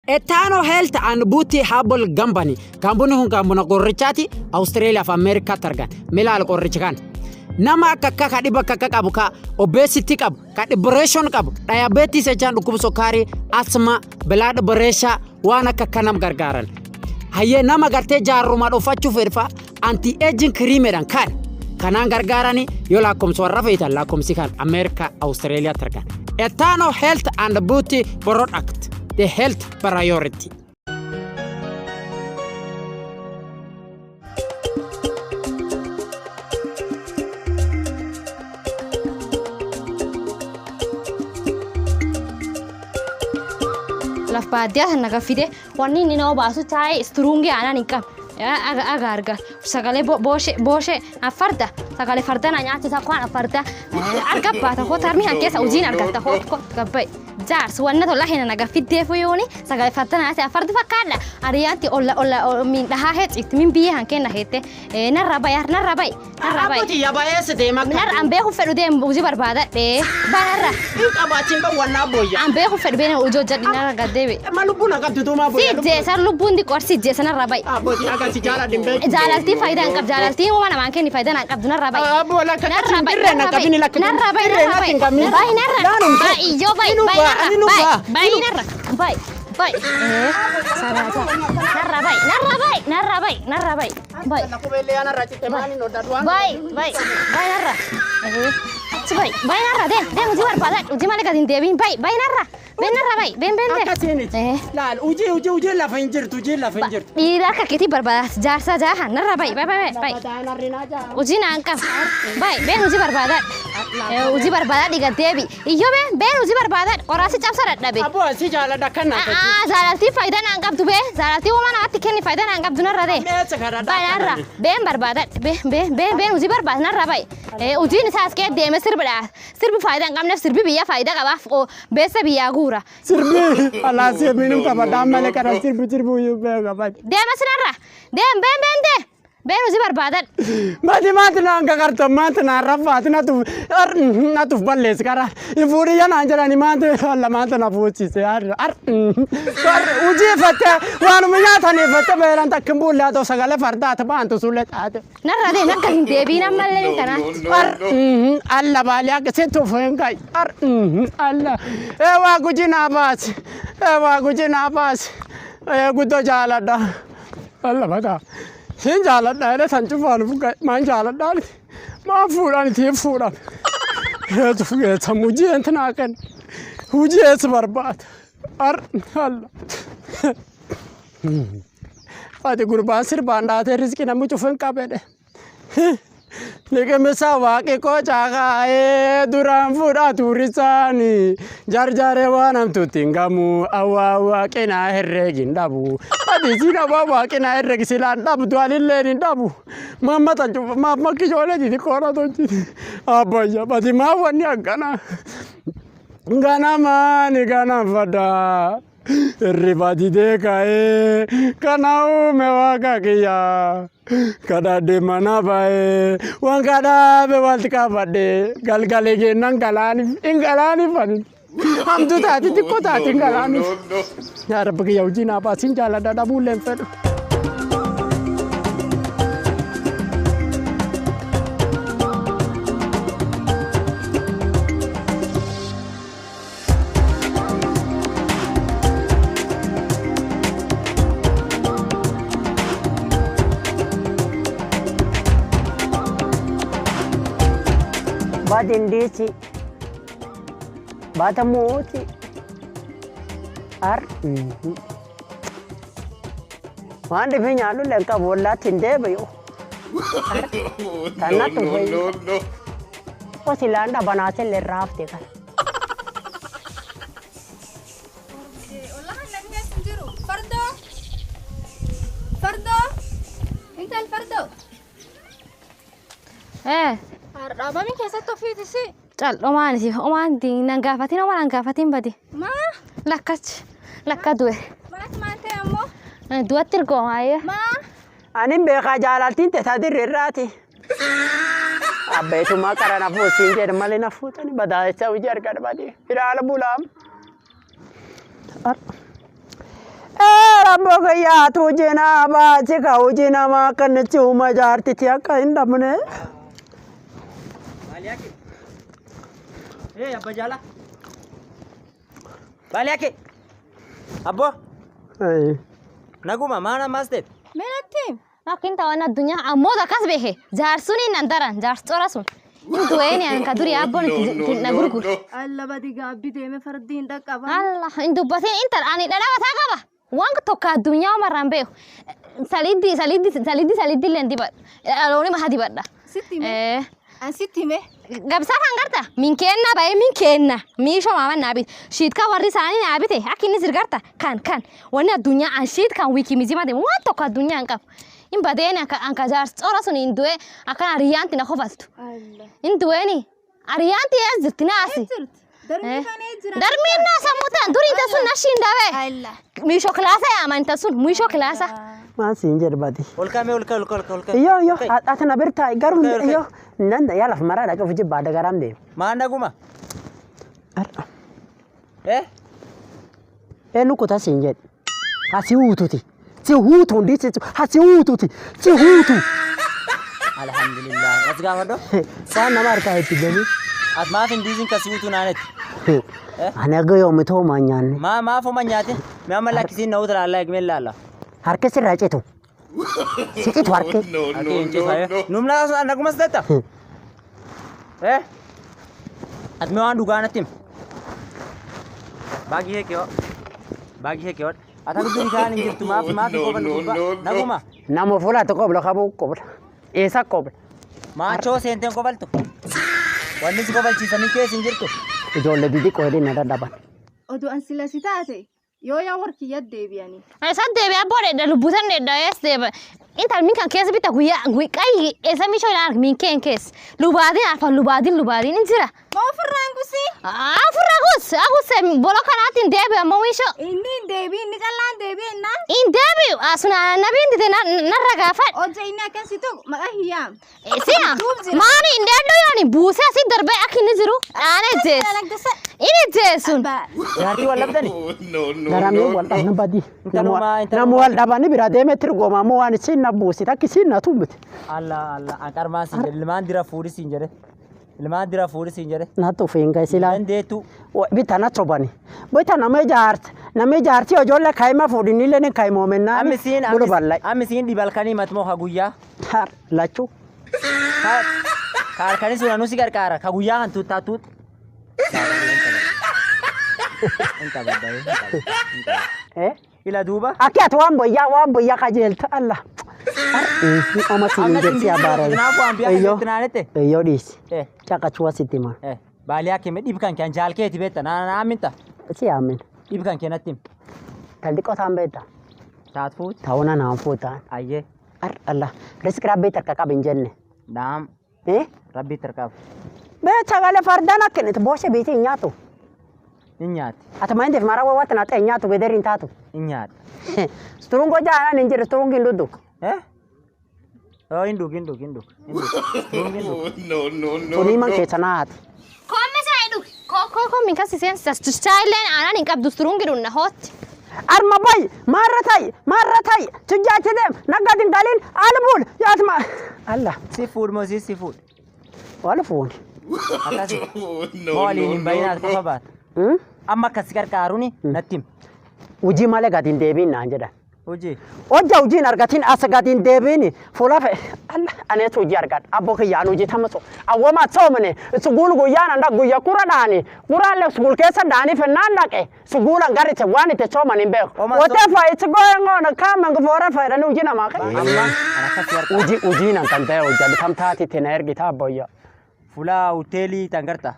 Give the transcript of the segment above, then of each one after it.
Etaano Health and Beauty Herbal Company. Kaampuniin kun kaampuna qorichaati Awustreeliyaa fi Ameerikaatti argan. Milaal qorichi kan. Nama akka akka ka dhiba akka akka qabu ka obesity qabu ka depression qabu diabetes jechaan dhukkuba sukkaarii asma blood pressure waan akka akka nam gargaaran. Hayyee nama gartee jaarruma dhufachuu fedha anti aging cream jedhan kan kanaan gargaarani yoo lakkoomsa warra feetan lakkoomsi kan Ameerikaa Awustreeliyaatti argan. Etaano Health and Beauty Product the health priority. Laf baadiyyaa sana kan fide wanni inni nama baasu taa'ee isturuungii aanaan hin qabne. Aga aga arga sagalee booshe booshe farda sagalee farda na nyaachisa kwaan farda arga baata koo tarmii kan keessa hojiin argatta koo koo gabbaye jaarsi wanna tola hin naga fiddee fuyooni sagalee farda na nyaachisa farda fakkaadha ariyaanti olla olla min dhahaa heexitti min biyya kan kenna heette narra bayi narra bayi narra bayi. Abbootii yabaayee deema. Narra an beeku fedhu deemu hojii barbaadadhe bararra. Hin qabaatiin ba wannaa booyya. An beeku fedhu beena hojii hojjedhi narra gaddeebi. Ma lubbuun akkam tutumaa booyya. Si jeesan lubbuun diqor si jeesan narra bayi. Abbootii akka si jaaladhu hin beeku. Jaalaltii faayidaa hin qabdu jaalaltiin waan namaan kenni faayidaa hin qabdu narra bayi. Abboo lakka Narra bayi irree na qabini lakka narra bayi irree narra natti bayi hin qabini. bayi narra Laanum bayi iyyoo bayi Inu bayi baa, narra inu bayi baa, bayi inu- narra bayi bayi sarata narra bayi narra bayi narra bayi narra bayi bayi bayi bayi bayi narra achi bayi bayi narra deem deem hojii barbaada hojii malee gadi hin deebiin bayi bayi narra been narra bayi been been deem. Akkasiiniti. Laal hojii hojii hojii lafa hin jirtu hojii lafa hin jirtu. Dhiira akka keetii barbaada jaarsa jaaha narra bayi bayi bayi bayi. Hojii naan qaba. Bayi been hojii barbaada. Hojii barbaada dhiga deebi. Iyyoo been been hojii barbaada qoraasi cabsa dadhabe. Abboo si jaaladha kan naa Aa jaalaltii faayidaa naan qabdu bee jaalaltii uumaa namatti kenni faayidaa naan qabdu narra dee. Meesha kadhadhaa Bayi narra been barbaada been been been been hojii barbaada narra bayi. Hojiin isaa as kee deeme sirbidha. Sirbi faayidaa hin qabneef sirbi biyya faayidaa qabaaf beessa biyyaa guura. Sirbi alaasee minum qabadhaa malee kana sirbi sirbi iyyuu beeka bayi. Deema sinarra deem been been deem been hojii barbaada. Mati maati naan kakarta maati naan raffaati natuuf natuuf balleessi kara fuudhiyya naan jedhani maati alla maati na fuuchise ar ar hojii iffatte waanuma nyaatan iffatte beelan takka hin buulle haa ta'u sagalee fardaati baantu sulle taate. Narra deem akka hin deebiin ammallee kanaatti. Ar alla baalee akka sitti uffeen kai ar alla eewaa guji naa baasi eewaa guji naa baasi guddoo jaaladha alla bataa. Sin jaaladha jedhe san cufaan fuudhe maan jaaladhaan maan fuudhaan ittiin fuudhan. Eetu geessa hojii enti naa kenna hojii eessa barbaada ar alla. Ati gurbaan sirbaan dhaatee riskii namni cufa hin qabedhe. Liqimisa waaqi koo caakaa'ee duraan fuudhaa tuurisaani jarjaree waan hamtuutti hin gamu awwaa waaqinaa herreegi hin dhabu. Ati siin awwaa waaqinaa herreegi silaan dhabdu anilleen hin dhabu. Mamma tan cufa mamma kijoolee xixiqqoodha tolchiti. Abbayya ati maa wanni akkanaa. Ganamaani ganamfadha. Hirriba didee ka'ee kana uume waaqa kiyya. Kadhadhe mana ba'ee waan kadhaabe walitti qabadhe galgalee kennan galaaniif hin galaaniif ani. Hamtuu taati xiqqoo taati hin galaaniif. Yaa Rabbi kiyya hojii naa baasiin jaaladha dhabuullee hin fedhu. Baata hindiisi. Baata mooti. Ar. Waan dhibee nyaadhu illee hin qabu wallaatti hin deebi'u. Tanatti no, no. Osilaan dhabanaas illee raafte kana. Wallahi namni as hin jiru. Fardoo! Fardoo! Intal fardoo! Har'aabamii keessatti ofiitisi. Cal omaan si omaan nan gaafatin omaan nan gaafatin badi. Maa? Lakkachi lakka du'e. Maati maal ta'e ammoo? Du'atti ergoomaayee. Maa? Ani beekaa jaalaltiin tesaa dirreerraati. Abbeetumaa qara na fuusiin jedhe malee na fuutani badaa'essa hojii argadha badii. Ilaala bulaam. Abboo kiyyaatu hojii naa baasi ka hojii namaa kennichi uuma jaartiti akka hin dhabne. Baaliyaake. Ee abba jaala. Baaliyaake. Abbo naguma maana maas ta'e. Mee natti himi. Akkin ta'an addunyaa ammoo akkas beeke jaarsuni nan daran jaarsora sun. Hin du'eeni an ka duri abboon itti na gurguru. Alla badi gaabbii deeme fardi hin dhaqqaba. Allah hin dubbatin intal ani dhadhaa mataa qaba. Waan tokko addunyaa umarraan beeku. Saliddi saliddi saliddi saliddi illee dibadha. Dhaloonni maha dibadha. Sitti hime. An sitti hime. Gabsaa kan garta min kenna bahe min kenna miishoo maama naa bite shiitka warri isaanii naa bite akka inni sirgarta kan kan wanni addunyaa an shiit kan wiikii mizima deemu waan tokko addunyaa hin qabu. Hin badeeni anka anka jaarsora sun hin du'e akkana ariyaanti na kofaltu. Alla. Hin du'eeni ariyaanti ees jirti naasi. Jirti. Darbii kanee jira. Darmiin naa sammuu ta'an durii inta sun nashiin dabee. Alla. Miishoo kilaasa yaama inta sun miishoo kilaasa. Maan siin jedhu badi. Ol kaa'ee ol kaa'e ol kaa'e ol kaa'e. Iyo iyo ati na bir taa'i garuu Ol ka'i, iyo nan yaa laf maraa dhaqee ofii jibbaadha garaam deema. Maan naguma. Eh Eenyu kutaa siin jedhe. Asi huututi. Si huutu hundi si asi huututi. Si huutu. Alhamdulillah. As gaafadho. Waan nama harkaa itti galu. As maaf hin diisin kasii utuu naanetti. Ani aga yoomi ta'u maan nyaanne. Maa maaf homa nyaatin? Mee amma lakkisiin na utuu laallaa eegmee laalla. Harki sirraa citu. Si citu harki. Harki hin citu. Numna nagumas detta. Eh? Ati mee waan dhugaa natti himi. Baagii kee kee Baagii kee kee Ati akka durii kaan hin jirtu maaf maaf hin qobannu gubbaa. Naguma. Nama fuulaatti qobla qabuu qobla. Eessa qobla? Maachoo seenteen qobaltu. Wanni si qobalchiisanii keessa hin jirtu. Ijoollee xixiqqoo hedduun na dadhaban. Oduu an sila si taate yoo yaa warkiyya deebi'anii. Eessa deebi'aa boodedha lubbuutan dheedha eessa deebi'a. Intal min kan keessa bita guyyaa qayyi eessa miishoo ilaalan min keen keessa. Lubaadiin afaan lubaadiin lubaadiin hin jira. Ma ofirraan gusii? Afurra gus agus bolo kanaatiin deebi'a ammoo miishoo. Inni hin deebi'in inni callaan deebi'ennaan. Hin deebi'u asuna nabiin dide narra gaafadhu. Hojja inni akkasii ta'u maqaa hiyyaam. Si'a maani hin deeddu yooni buusee asii darbee akka inni jiru aan ejjees. Inni ejjeesun. Jaartii wal dhabdani? Garamee wal dhabna badi. Intaluma Nama wal dhabanii bira deemee tirgooma ammoo waan isiin na buusi takki isiin na tumbite. Allah Allah an qarmaa siin jedhe ilmaan dira fuudhi siin jedhe. Ilmaan dira fuudhi siin jedhe. Na tufiin gaisila. Dandeettu. Bita na sobani. Bita nama jaarti nama jaarti ijoollee kaayima fuudhinillee ni kaayimoomennaan. Ammi siin Bulu bal'aa. ammi siin dhibalkanii matmoo ka guyyaa. Har lachuu. Ka halkanii sun anu si gargaara ka guyyaa kan tuuttaa tuut. Eh? Ila duuba. Akki ati waan boyyaa waan boyyaa qajeelta Allah. Oma siin jetti abaara. Kanaafuu waan biyya Eyyoo. keessatti naanette. Eyyoo dhiisi. Eh Caqachuu asitti hima. eh baaliyaa kee dhib kan kee jaalkeeti beekta naa aminta Si amin. dhib kan kee natti himi. Talli qotaan beekta. Taat fuut. Ta'uuna naan fuutaan. Ayyee. Ar Allah. Riski rabbii takka qaba hin jenne. Naam Eh? rabbii tarkaaf. Bee sagalee fardaan akkanatti booshe biitii hin nyaatu. Hin nyaatti. Ati maayindiif mara wawaatti na ta'e hin nyaatu gederri hin taatu. Hin nyaadha. Sturungo jaanaan hin jiru sturungi hin dhudhu. Eh? Oh, hin dhug hin dhug hin dhug. Hin dhug. Hin dhug. Sunii man keessa naa haati. Komme isaa hidhu. Ko ko min kasi seensa chaayileen aanaan hin qabdu turuun giduun na hootti. Arma bay maarra ta'i maarra ta'i tujjaachi deem naggatin galin albuul yaatuma. Allah Si fuudh moo si si fuudh. wal fuuni. Akkasi. Moo waliin hin bahin as qofa baata. Amma akkas gargaaruuni natti himi. Hojii malee gadi hin deebiin naan jedhan. Hojii. Hojja hojiin argatiin as gadi hin deebiin fuula fe Allah aneetu hojii argadha abboo kiyyaan hojii tamasu awwama soomne suguul guyyaan anda guyya kura dhaani kuraalle suguul keessa dhaanii fennaan dhaqe suguulan garite waan itti sooman hin beeku. Oma Whatever it's going on coming for fayyadanii hojii namaa kennu. Amma an akkas gargaaru. Hojii hojiin an kan ta'e hojii tam taati itti na ergita abboyya. Fuula hoteelii tan garta.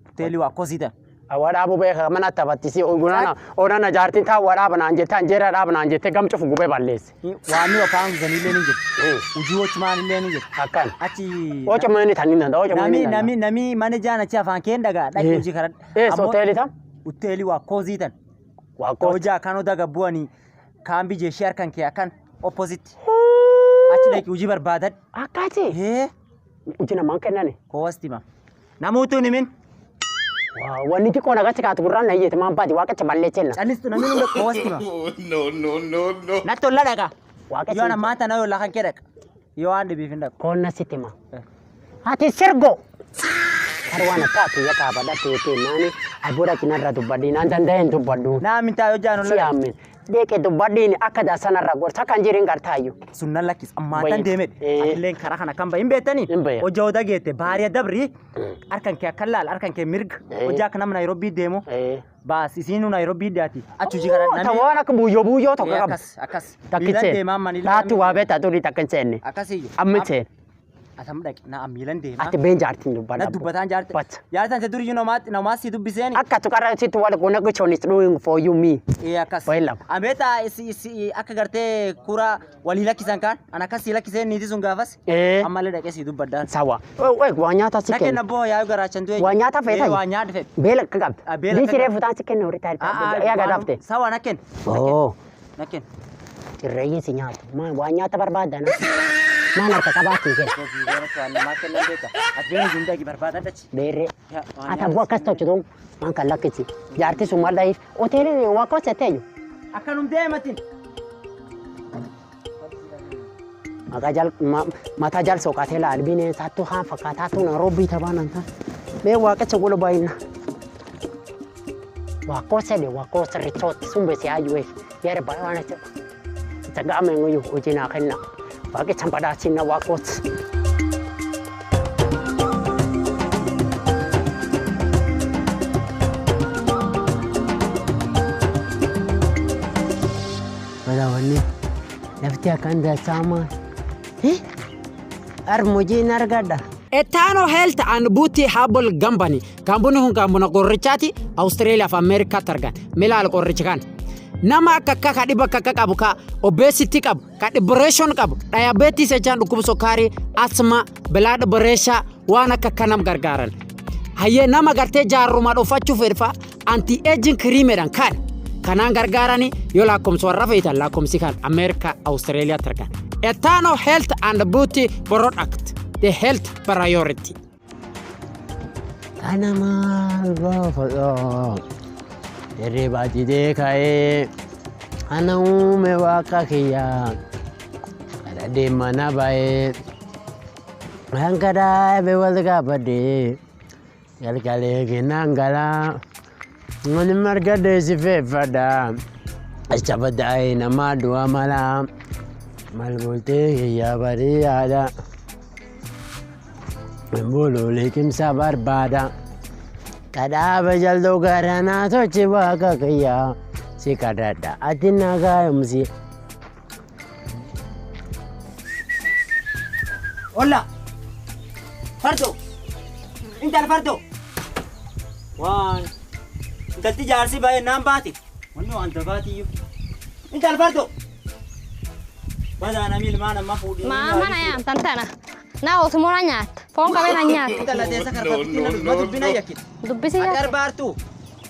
Hoteelii waa kosii tan. Waraabuu beeka mana taphattisi onana onana jaartiin taa waraaba naan jette anjeera dhaaba naan jette gam cufu gubee balleesse. Waanni yookaan zaniillee ni jiru. Hojii hochumaan illee ni jiru. Akkan. Achi. Ocha mani tan hin danda'a ocha mani Nami hin nami danda'a. nami mana jaan achi afaan keen dhagaa dhaqi hojii karadha. Ees hoteelii tam? Hoteelii waa kosii tan. Waa kooti. Hojii akkaan odaa gabbu'anii kaambii jeeshii harkan kee akkan opposite. Achi dhaqi hojii barbaadadhu. Akkaati. Hee Hojii namaan kennani. koowwas tima. Namoota hin himin. Wanni xiqqoon agarsi kaatu gurraan na iyyeeti maan baati waaqacha balleechenna. Callistu namni hunda koowwasti ma. No, no, no, no. Natti olla dhaqa. Waaqessi Yoo ammaa tana yoo lakan kee dhaqa. Yoo waan dhibiif hin dhaqu. Koonna sitti ma. Ati sirgo. Har waan akkaatu ya kaabadha teetee naani abboodha kinarra dubbadhi naan danda'een dubbadhu. Naa mintaa yoo jaan olla Si dhaqa. aamin. Deeqee dubbadhiin akka dasanarra gorsa kan jirin gartaayyu. Sunnan lakkis ammaa Wayii. tan deemedhe. Atilleen karaa kana kan bahin beektanii. Hin bahe. Hojii oda geette baariya dabri harkan kee akka laal harkan kee mirga. Hojii akka nama Naayiroobii deemu. Baas isiin Naayiroobii dhiyaati. Achi hojii karaa Ta waan akka buuyyoo buuyyoo tokko qaba. Akkas akkas. Miilaan Takkicheen. deemaa mani. Laatti waa beektaa durii takka hin seenne. Akkasiyyuu. Amma hin seenne. Atam dhaqi na miilan deemaa. Ati been jaartiin dubbadha. Na dubbataan jaarte. Bacha. Jaartaan isa durii namaa si dubbiseeni. Akka tuqarra sitti wal connection is doing for you me. Ee akkas. Wayi lama. Ameeta isi isi akka gartee kura walii lakkisan kaan an akkas si lakkiseen niitii sun gaafas. Ammallee dhaqee si dubbadhaan. Sawa. Wai waa nyaata si Na kenna kenna. boo yaa'u garaachan du'e. Waa nyaata feetaa? Waa nyaata fedhe. Beela akka qabda. Ah, beela akka Diisiree qabda. futaan si kenna horii taa'ee. Yaa gadaafte. Sawa na kenna. Oo. Na kenna. Cirreeyyiin si nyaatu. Maan waa nyaata barbaadana. Maan harka qabaatii kenna. Namaa kennan beekta. Abbeen isin dhaqi barbaadan dhachi. Beerree. Yaa, waa Ati abboo akkas tolchitu maan kan lakkisi. Jaarti sun maal dhahiif hoteelii waa koosseteeyyu. Akkanum deematin. Maqaa jal mataa jal soqatee laal bineensaattu haan fakkaataattu Naaroobii tabaan anta. Mee waaqacha gola baay'ina. Waaqoo sedhe waaqoo sirrichooti sun beesi hayyuu yere baay'ee waan isa gaama hin hojii naa kenna. Waaqicha badhaasinna waaqooti. Badawanni lafti akkan dasaamaa. Armujiin argadha. Etano Health and Beauty Herbal Company. Kampuni kun kampuna qorichaati Awustreeliyaa fi Ameerikaatti argan. Milaal qorichi kan. Nama akka akka ka dhiba akka akka qabu ka obesity qabu ka depression qabu diabetes jechaan dhukkuba sukkaarii asma blood pressure waan akka akka nam gargaaran. Hayyee nama gartee jaarruma dhufachuu fedha anti aging cream jedhan kan. Kanaan gargaarani yoo lakkoomsa warra feetan lakkoomsi kan Ameerikaa Awustreeliyaatti argan. Etano Health and Beauty Product, the health priority. Kana maal gaafadha? Hirriba didee ka'ee ana uume waaqa kiyya. Kadhadhee mana ba'ee hanga dhaabee wal gaafadhee galgalee kennaan galaa. Wani margadhee si feeffadha. Acha badaa'ee namaa du'a malaa. Mal bultee kiyya barii yaada. Buluu liqimsa barbaada. Kadhaaba jalduu garanaa sochi waaqa kiyya. Si kadhadha ati nagaa yoomsi. Olla. Fardo. Intal fardo. Waan. Intalti jaarsi baay'ee naan baati. Wanni waan dabaatiyyuu. Intal fardo. Badaa namni ilmaan amma fuudhee. Maa mana yaamtan tana. Na otumora nyaatta. Foon qabee na nyaatta. Intala teessa karfattiin na dubba dubbina yakkite. Dubbisi Ati nyaata. arbaartuu.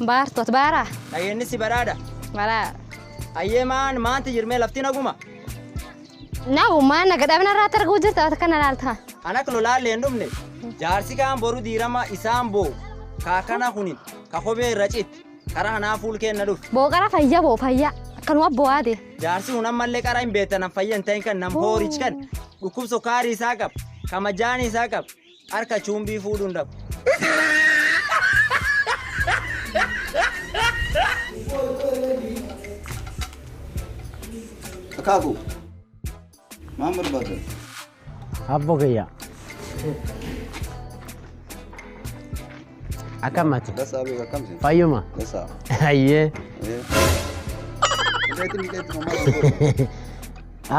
Baartu ati baaraa. Dhageenyi si badhaadha. Baraa. Ayyee maan maanti jirmee lafti naguma. Nagumaa naga dhabina irratti arguu jirta ati kana laalta. An akka lolaallee hin dhumne. Jaarsi kaan boru diirama isaan boo. Kaakana kunin ka kophee irra citti. Karaa kanaa fuul kenna dhufe. Booqara fayya boo fayya. Akkanuma bo'aate. Jaarsi kun ammallee qara hin beektan nan fayyan ta'in kan nan boorichi kan dhukkub sukkaarii isaa qaba. Kamajaanii isaa qaba. Harka chuumbii fuudhuu hin dhabu. Akaakuu. Maal barbaadan? Abbo kiyya. Akkamati? Dasaa beeka akkamsi? Fayyuma? Dasaa. Hayyee. Mixeetti mixeetti mamaa godhu.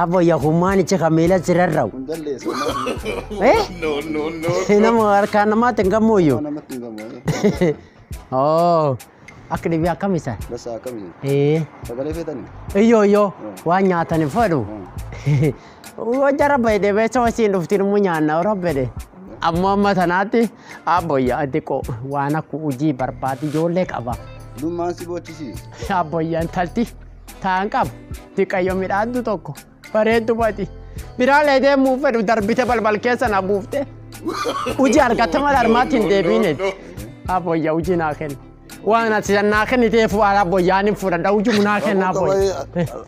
Abbo yakummaan ichi kamiila sirarra'u. Kun jalleessa. Eh? No, no, no. Nama harkaan namaatti hin gammuuyyu. Namatti hin gamu. Oo. Akka dhibii akkam isa? Dasaa akkamsi? Ee. Sagalee feetanii? Iyyoo iyyoo waan nyaatan hin fedhu. Wajja rabba jedhee beessa wasiin dhuftiin immoo nyaanna rabba jedhe. Ammoo amma tanaatti abboyyaa xiqqoo waan akka hojii barbaadu ijoollee qaba. Dhummaan si boochisiisa. Abboyyaan talti ta'an qaba. Xiqqayyo midhaantu tokko bareeddu bati. Biraalee deemuu fedhu darbite balbal keessa na buufte. Hojii argatte mala armaatti hin deebiine. Abboyya hojii naa kenna. Waan ati naa kenniteef waan abboyyaan hin fudhadha hojii naa kenna abboyya.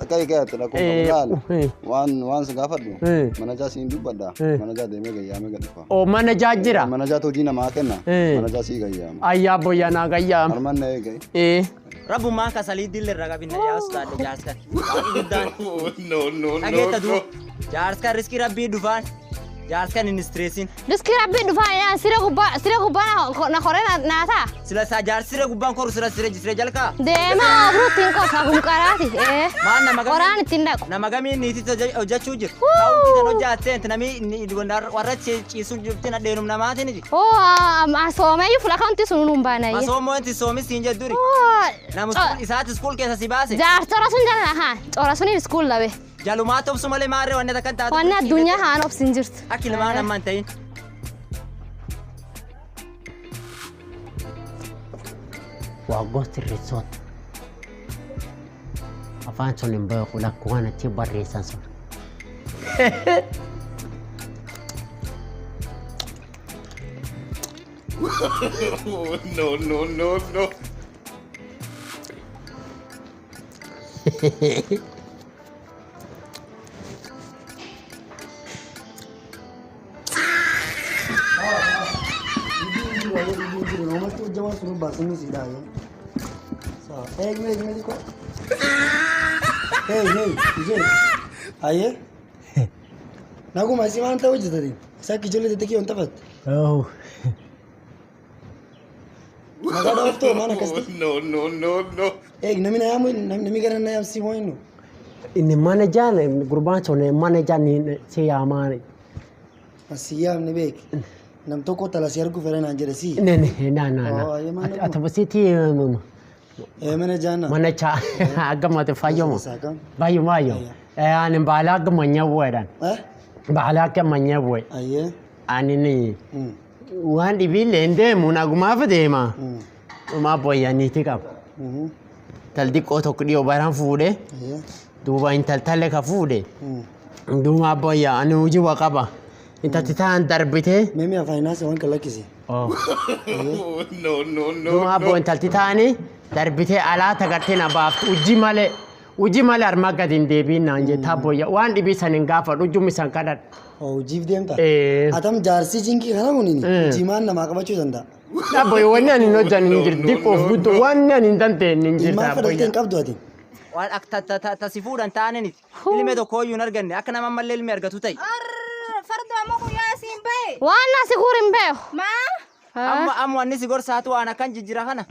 Kai kai ati rakkoo Eh, qabu eh. laal. Waan si gaafadhu. Eh. Manajaa siin dubbadha. Eh. Manajaa deemee gayyaamee gad dhufa. Oo mana jaajjira. Manajaatu hojii namaa kenna. Eh. Manajaa sii gayyaama. Ayyaa abboyya naa gayyaama. Harman na eegai. Eh. Rabbummaan kasalii dille irra qabinna yaasu taadde jaarskan. Waaqni guddaan. No, no, no, Dhageetta no. duu. Jaarskan riskii rabbii dhufaan. Jaarskan hin stressiin. Riskii rabbii dhufaa jedhaan siree gubbaa siree gubbaa na koree naa ta'a. Sila isaa jaarsire gubbaan koru sila sire sire jalqaa. Deemaa oobruutti hin qofa kumqaraati. Maan nama gamiin Qoraan ittiin dhaqu. Nama gamiin niititti hojjechuu jiru. Kaawutti tan hojjaatte namni warra ciisuu jirti na deenum namaatiin ji. Oo soomeyyuu fula kamti sun nuun baanayye. Masoomoo inti soomis siin jedduri. Nama isaati iskuul keessa si baase. Jaar cora sun jala haa cora sun iskuul labe. Jalumaa tobsu malee maarree wanni takkan taatu. Wanni addunyaa haan obsin jirtu. Akka ilmaan amma hin ta'in. Waa sirreessoota. Afaan sun hin beeku lakku waan achi barreessan sun. No, no, no, no. Hey, hey, ijee. Ayyee. Naguma si maanta hojjetani. Isa akka ijoollee xixiqqoo hin taphatte. Oh. Maqaa dhooftoo maal akkas ta'e? No, no, no, no. Eeg namni na yaamu namni gara na yaamsi moo hinnu? Inni mana jaan gurbaan sun mana jaan si yaamaan. Asi yaamni beek. Nam tokko tala si arguu fedhan naan jedhe si. Ne ne na na na. Oh, ayyee maal Ati basitti Ee mana jaanna. mana cha gamate fayyoma. Saakam. Fayyuma ayyo. Ani baala akka manyawweedhaan. Eh? Baala akka manyawwe. Ayyee. Ani ni waan dhibiillee hin deemu nagumaaf deema. Dhumaa boyyaniiti qaba. Tal xiqqoo tokko dhiyoo baraan fuudhee Ayyee. duuba intaltalle ka fuudhe. Duuba boyya ani hojii wa qaba. Intalti ta'an darbitee. Meemi afaayinaas waan kan lakkise. Oh. No, no, no, Duuba no. intalti ta'anii darbitee alaa tagartee na baaftu hojii malee. Hojii malee harmaa gadi hin deebiin naan jettaa boyya waan dhibii san hin gaafadhu hojii isaan kadhadha. Hojiif deemta. Eh. Atam jaarsi jinkii kana kuniin Eh. jimaan namaa qabachuu danda'a. Abboyya wanni ani hin hojjanne hin jiru xiqqoof guddoo wanni ani hin dandeenye hin jirtu Ilmaan fedhattee abboyya. hin qabdu ati. Waan akka tasi fuudhan taaneeniti. Ilmi tokko iyyuu hin arganne akka nama ammallee ilmi argatu ta'e. Farda ammoo guyyaa siin bahe. Waan nasi guur hin beeku. Maa? Amma amma wanni si gorsaatu waan akkan jijjiira kana.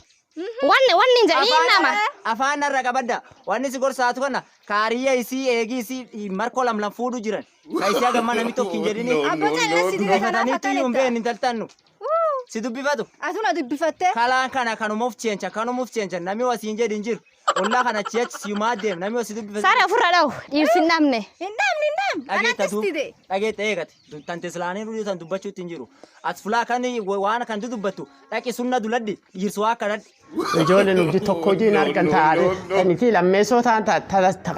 Wanni wanni hin jedhiin nama. Afaan irra qabadda. Wanni si gorsaatu kana kaariyya isii eegii isii markoo lamlam fuudhu jiran. Ka isii hagamma namni tokko hin jedhini. No, no, Abbaa no, jaalala si no. dide kanaaf Dubbifatanii akkana iyyuu hin jetta. beekne intaltannu. Si dubbifatu. Atuna dubbifattee. Kalaan kana kanumaaf ceencha kanumaaf ceencha namni wasiin jedhi hin jiru. Ollaa kana achi achi siumaa deem namni wasi dubbifatu. Sare ofirra dha'u dhiirsi hin dhabne. Hin dhabne hin dhabne. Dhageetta Anattis duub dide. dhageetta eegate tante islaanii dhudhu tan dubbachuutti hin jiru. As fulaa kan waan kan dubbattu dhaqi sunna duladhi dhiirsu waa akka dhadhi. Ijoolleen hojii tokko hojii hin argan taa'anii no, no. tanitii lammeessoo ta'an ta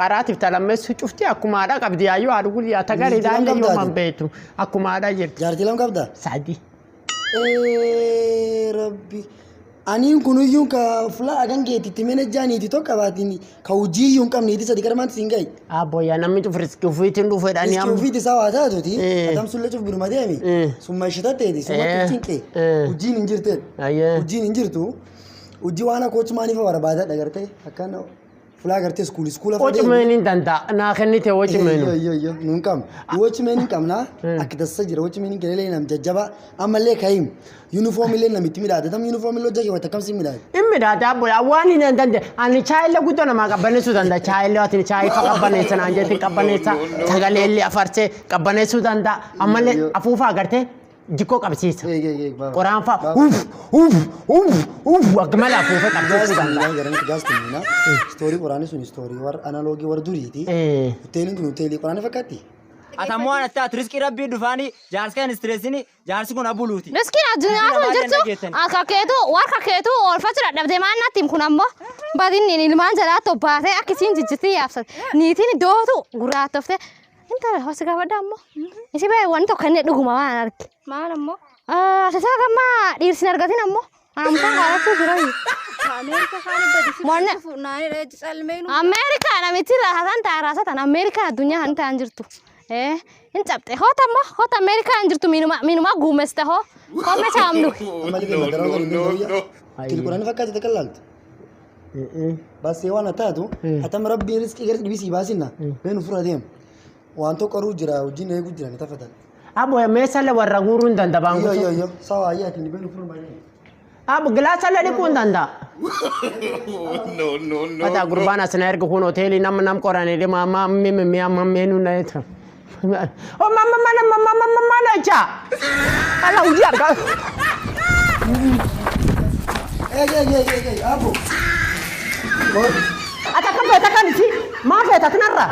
qaraatiif ta lammeessoo cufti akkuma haadha qabdi yaayyuu haadha guyyaa ta garii Niitii lam dhaan qabdaa yoo man ati? beektu akkuma haadha jirti. Jaartii lam qabdaa? Sadi. Ee, Rabbi. Aniin kunuyyuu ka fuula hagan geetitti mana jaaniiti tokko qabaatiin ka hojii iyyuu hin qabne itti sadi gara maanti siin gahi. Abboyya namni cufu riskii ofiitiin dhufu jedhanii Riskii amma. ofiiti isaa waa taatuti. Eh. Atam sullee cuf biruma deemi. Eh. Summa ishitateeti summa Eh. cinqee. Eh. Hojiin hin jirteen. Ayyee. Hojiin hin jirtu. Hojii waan akka hojimaaniif barbaadadha gartee akkana fulaa gartee iskuul iskuula fa deemi. Wocimeen hin danda'a naa kennite wocimeenu. Iyo iyo iyo nuun qabna. Watchman hin qabna. Akka tasa jira watchman hin galeelee nam jajjaba ammallee ka'im. Uniform illee namitti midhaate tam uniform illee hojjaa keewwata kam si midhaate. Hin midhaate abboyya waan hin danda'e ani chaayillee guddoo namaa qabbaneessuu danda'a chaayillee ati chaayii fa qabbaneessa naan jetti qabbaneessa sagalee illee afarsee qabbaneessuu danda'a ammallee afuufaa agartee jikkoo qabsiisa. Eeg eeg eeg baaba. Qoraan fa'a uff uff uff uff akka malee afuufee qabsiisuu danda'a. Gaas gaas tumina. Istoorii qoraanii sun istoorii warra analoogii warra duriiti. Eh. Hoteeliin kun hoteelii qoraanii fakkaatti. Atammoo waan atti ati riskii rabbii dhufaanii jaarsi kan stressini jaarsi kun abuluuti. Riskiin addunyaa Namaa sun jirtu dandageettan. akka keetu warra keetu oolfachuu dadhabde maan natti him kun ammoo badinni ilmaan jalaa tobbaatee akka isiin jijjiirtii yaabsate niitiin dootu gurraattofte intala hosi gaafadha ammoo isi bee wanni tokko inni dhuguma waan arge. Maal ammoo? Asisaa gammaa dhiirsi hin argatin ammoo. Amtaan qaadachuu jira. Ameerika kaan badisi. Morne. Naani reeji calmeenu. Ameerikaa namichi raasatan ta'a raasatan Ameerikaa addunyaa kan ta'an jirtu. Hin cabxe hoota ammoo hoota Ameerikaa hin jirtu minuma minuma guumesta hoo koome saamnu. Ammallee No, madaraa no, waliin no, danda'u. no. Tilquraan fakkaate takka laaltu. Baasee waan taatu atam rabbiin riskii gara dhibisii baasinna beenu fura deem. Waan tokko qaruu jira wajjin eeguu jira ni tafatan. Abo meeshaale warra guuruu hin danda'an. Yoo yoo yoo sawa ayyaa ati beenu fura malee. Abo gilaasaallee dhiquu hin danda'a. No, no, no. Mata gurbaan asina erga kun hoteelii nama nam qoranii dhima amma mimi mi amma meenu na jecha. Oh mama mana mama mama mana jecha. Ala hojii argaa. Eeg eeg eeg eeg eeg abo. Ata kan feeta kan isi maa feeta kanarra.